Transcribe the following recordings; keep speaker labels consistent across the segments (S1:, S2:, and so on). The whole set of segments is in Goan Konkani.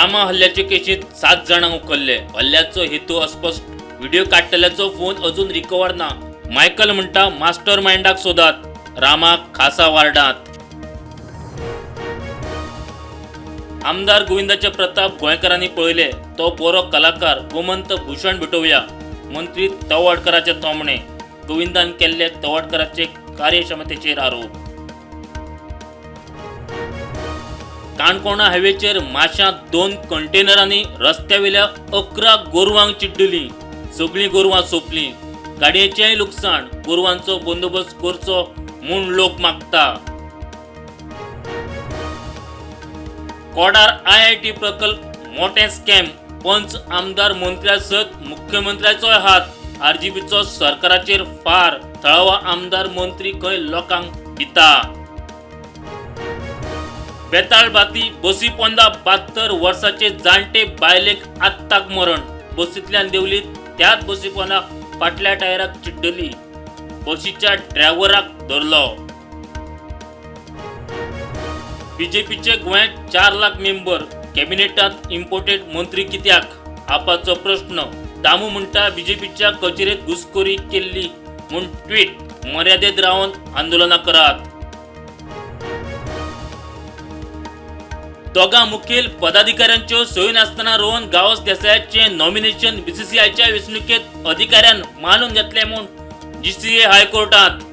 S1: रामा हल्ल्याचे केशीत 7 जाणांक उखल्ले. हल्ल्याचो हेतू अस्पश्ट. व्हिडिओ काडटल्याचो फोन अजून रिकवर ना. मायकल म्हणटा मास्टर मायंडाक सोदात, रामाक खासा वार्डांत. आमदार गोविंदाचे प्रताप गोंयकारांनी पळयले, तो बरो कलाकार. गोमंत भूषण भेटोवया, मंत्री तवडकराचे थोमणे. गोविंदान केल्ले तवडकराचे कार्यक्षमतेचेर आरोप. काणकोणा हायवेचेर माश्यां 2 कंटेनरांनी रस्त्यावेल्या 11 गोरवांक चिड्डली. सगळीं गोरवां सोंपलीं. गाडयेचेंय लुकसाण. गोरवांचो बंदोबस्त करचो म्हूण लोक मागता. कोडार IIT प्रकल्प मोठें स्कॅम. पंच आमदार मंत्र्या सयत मुख्यमंत्र्याचोय हात. आरजीपीचो सरकाराचेर फार. थळावो आमदार मंत्री खंय लोकांक दिता. बेताळ बाती बसी पोंदा 72 वर्साचे जाणटे बायलेक आत्ताक मरण. बसींतल्यान देंवली त्याच बसी पोंदा फाटल्या टायराक चिड्डली. बशीच्या ड्रायव्हराक धरलो. बीजेपीचे गोंयांत 4 लाख मेंबर. कॅबिनेटांत इम्पोर्टेड मंत्री कित्याक? आपाचो प्रश्न. दामू म्हणटा बीजेपीच्या कचेरेत घुसखोरी केल्ली म्हूण ट्वीट. मर्यादेत रावन आंदोलनां करात. दोगां मुखेल पदाधिकाऱ्यांच्यो सयो नासतना रोहन गांवस देसायाचें नॉमिनेशन बीसीसीआयच्या वेंचणुकेत अधिकाऱ्यान मानून घेतलें म्हूण जीसीए हायकोर्टांत.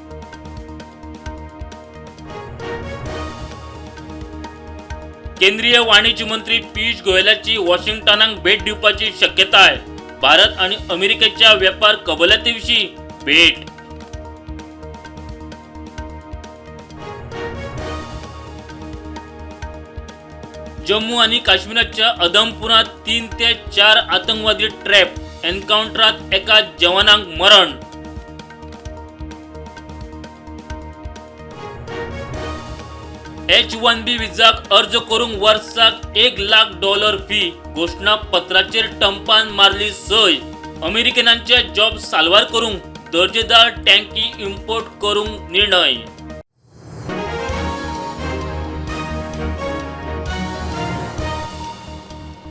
S1: केंद्रीय वाणिज्य मंत्री पियुष गोयलाची वॉशिंग्टनाक भेट दिवपाची शक्यताय. भारत आनी अमेरिकेच्या वेपार कबलाती विशीं भेट. जम्मू आनी काश्मीराच्या अदमपुरांत 3 ते 4 आतंकवादी ट्रॅप. एन्कावंटरांत एका जवानाक मरण. H-1B विजाक अर्ज करूंक वर्साक $1 लाख फी. घोशणापत्राचेर ट्रंपान मारली सय. अमेरिकनांचे जॉब साल्वार करूंक दर्जेदार टँकी इम्पोर्ट करूंक निर्णय.